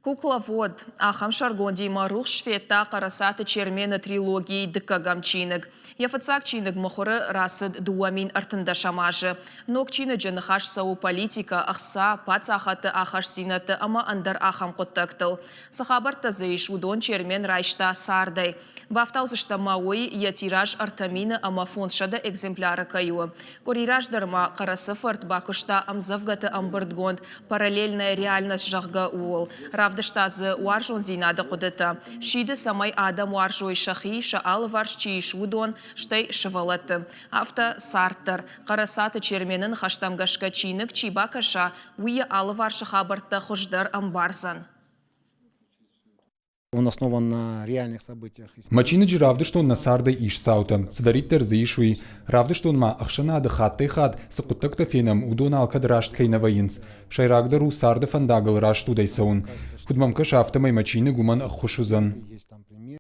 Кукловод ахӕм сӕргондимӕ рухс федта Хъӕрӕцаты Чермены трилогийы дыккӕгӕм чиныг. Йӕ фыццаг чиныг мыхуыры рацыд 2013 азы. Ног чиныджы ныхас цӕуы политикӕ, ӕхца, паддзахадты ахастдзинӕдты ӕмӕ ӕндӕр ахӕм хъуыддӕгтыл. Цы хабӕрттӕ дзы ис, уыдон Чермен райста цардӕй. Бафтаудзыстӕм ма уый, йӕ тираж 3000 ӕмӕ 500 экземпляры кӕй у. Къуыри раздӕр ма Хъӕрӕцы-фырт бакуыста ӕмдзӕвгӕты ӕмбырдгонд «Параллельная реальность», зӕгъгӕ, ууыл. Равдыста дзы уарзондзинады хъуыдытӕ. Сиды, цӕмӕй адӕм уарзой сӕхи, сӕ алыварс чи ис, уыдон, стӕй сывӕллӕтты. Афтӕ цард дӕр. Хъӕрӕцаты Чермены ныхӕстӕм гӕсгӕ чиныг чи бакӕса, уый йӕ алыварсы хабӕрттӕ хуыздӕр ӕмбардзӕн. Он основан на реальных событиях. Мӕ чиныджы равдыстон нӕ цардӕй ис цаутӕ, цыдӕриддӕр дзы ис, уый. Равдыстон ма ӕхсӕнады хаттӕй-хатт цы хъуыддӕгтӕ фенӕм, уыдон алкӕд раст кӕй нӕ вӕййынц. Сӕйрагдӕр у царды фӕндагыл рӕстудӕй цӕуын. Куыд мӕм кӕсы, афтӕмӕй мӕ чиныг уымӕн ӕххуыс уыдзӕн.